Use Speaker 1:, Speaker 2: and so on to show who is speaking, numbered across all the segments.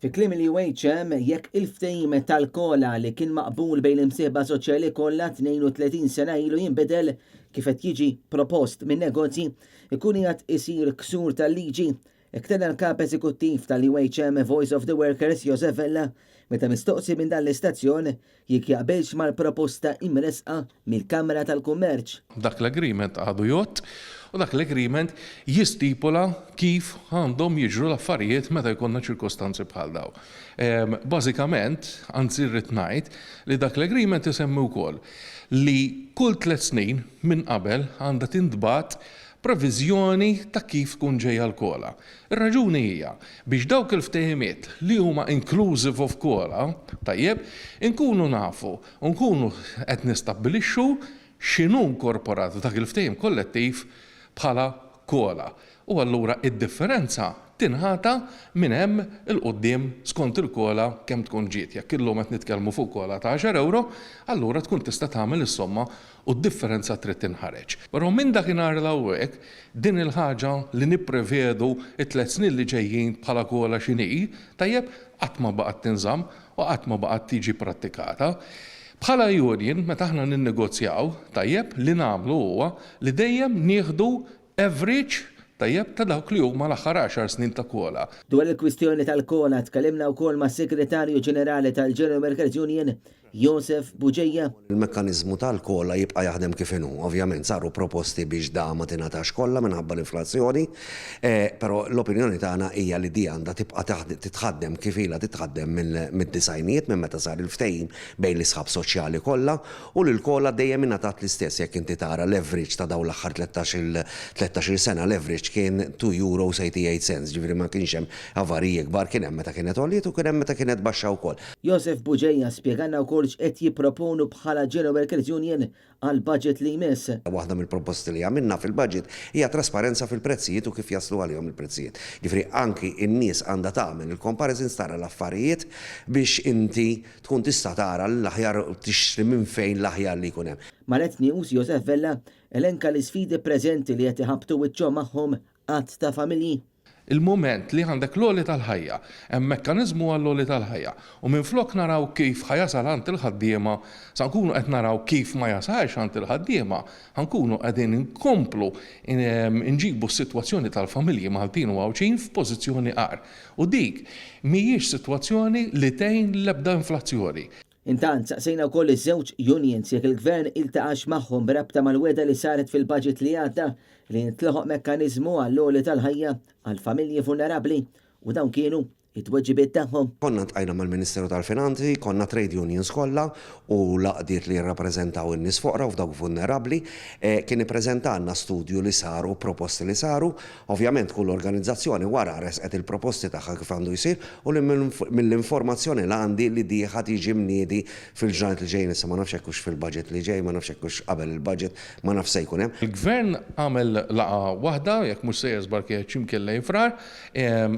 Speaker 1: Fi kliem il-UHM, jekk il-ftehim tal-COLA li kien maqbul bejn l-imsieħba soċjali kollha 32 sena ilu jinbidel kif qed jiġi propost min-negozji, ikun qiegħed isir ksur tal-liġi. Hekk tenna l-Kap Eżekuttiv tal-UHM Voice of the Workers Josef Vella meta mistoqsi minn dan l-istazzjon jekk jaqbilx mal-proposta imressqa mill-Kamra tal-Kummerċ.
Speaker 2: Dak l-agreement għadu jgħodd u dak l-agreement jistipula kif għandhom jiġru l-affarijiet meta jkollna ċirkostanzi bħal dawn. Bażikament, anzi rrid ngħid li dak l-agreement isemmi wkoll li kull tlett snin minn qabel għandha tintbagħat previżjoni ta' kif tkun ġejja l-COLA. Ir-raġuni hija biex dawk il-ftehimiet li huma inclusive of COLA, tajjeb, inkunu nafu u nkunu qed nistabbilixxu x'inhu inkorporat f'dak il-ftehim kollettiv bħala COLA. U allura id-differenza tingħata minn hemm 'il quddiem skont il-COLA kemm tkun ġiet. Jekk illum qed nitkellmu fuq COLA ta' għaxar ewro, allura tkun tista' tagħmel is-somma u d-differenza trid tinħareġ. Però minn dakinhar 'l hawnhekk, din il-ħaġa li nipprevedu t-tlett snin li ġejjin bħala COLA x'inhi, tajjeb, qatt ma baqgħet tinżamm u qatt ma baqgħet tiġi prattikata. Bħala union, meta aħna ninnegozjaw, tajjeb, li nagħmlu huwa li dejjem nieħdu average, tajjeb, ta' dawk li huma l-aħħar għaxar snin ta' COLA.
Speaker 1: Dwar il-kwistjoni tal-COLA tkellimna wkoll mas-Segretarju Ġenerali tal-General Workers Union, Josef Bugeja.
Speaker 3: Il-mekkaniżmu tal-COLA jibqa' jaħdem kif inhu. Ovvjament saru proposti biex da ma tingħatax kollha minħabba l-inflazzjoni, però l-opinjoni tagħna hija li di għandha tibqa' titħaddem kif ilha titħaddem mid-disgħinijiet minn meta sar il-ftehim bejn l-isħab soċjali kollha u li l-COLA dejjem ingħatat l-istess jekk inti tara l-average ta' dawn l-aħħar 13-il 13-il sena l-average kien €2.88 ġifieri ma kienx hemm avariji kbar kien hemm meta kienet għoliet u kien hemm meta kienet baxxa wkoll.
Speaker 1: Josef Bugeja spjegalna wkoll x'qed jipproponu bħala General Workers Union għall-budget li jmiss.
Speaker 3: Waħda mill-proposti li għamilna fil-budget hija trasparenza fil-prezzijiet u kif jaslu għalihom il-prezzijiet. Jiġifieri anki n-nies għandha tagħmel il-comparisons tara l-affarijiet biex inti tkun tista' tara l-aħjar u tixtri minn fejn l-aħjar li jkun hemm.
Speaker 1: Ma' Net News, Josef Vella elenka l-isfidi preżenti li qed iħabbtu wiċċhom magħhom għadd ta' familji.
Speaker 2: Il-mument li għandek l-għoli tal-ħajja, hemm mekkaniżmu għall-għoli tal-ħajja, u minflok naraw kif ħa jasal għand il-ħaddiema, sa nkunu qed naraw kif ma jasalx għand il-ħaddiema, ħa nkunu qegħdin inkomplu nġibu s-sitwazzjoni tal-familji Maltin u Għawdxin f'pożizzjoni agħar. U dik mhijiex sitwazzjoni li tgħin l-ebda inflazzjoni.
Speaker 1: Intant, saqsejna wkoll iż-żewġ unions jekk il-Gvern iltaqax magħhom b'rabta mal-wegħda li saret fil-budget li għadda li jintlaħaq mekkaniżmu għall-għoli tal-ħajja għal familji vulnerabbli u dawn kienu t-tweġibiet tagħhom.
Speaker 3: Konna ltqajna mal-Ministeru tal-Finanzi, konna trade unions kollha u l-għaqdiet li jirrappreżentaw in-nies foqra u f'dawk vulnerabbli. Kien ippreżentalna studju li sar u proposti li saru. Ovvjament kull organizzazzjoni wara ressqet il-proposti tagħha kif għandu jsir u li mill-informazzjoni l għandi li di ħa tiġi mniedi fil-ġranet li ġejjin issa ma nafx jekk hux fil-budget li ġej, ma nafx jekk hux qabel il-budget, ma nafx se jkun hemm.
Speaker 2: Il-Gvern għamel laqgħa waħda, jekk mhux sejjer żball kienet xi mkien lejn Frar,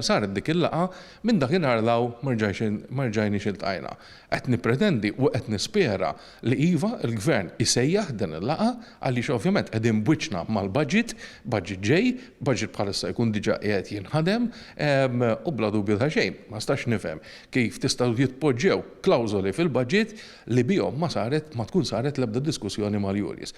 Speaker 2: saret dik il-laqgħa, minn dakinhar 'l hawn ma rġajniex iltqajna. Qed nippretendi u qed nispera li iva, il-Gvern isejjaħ din il-laqgħa għaliex ovvjament qegħdin b'wiċċna mal-budget, budget ġej, budget bħalissa jkun diġà qiegħed jinħadem u bla dubju ta' xejn ma nistax nifhem kif tistgħu jitpoġġew klawżoli fil-budget li bihom ma saret ma tkun saret l-ebda diskussjoni mal-unions.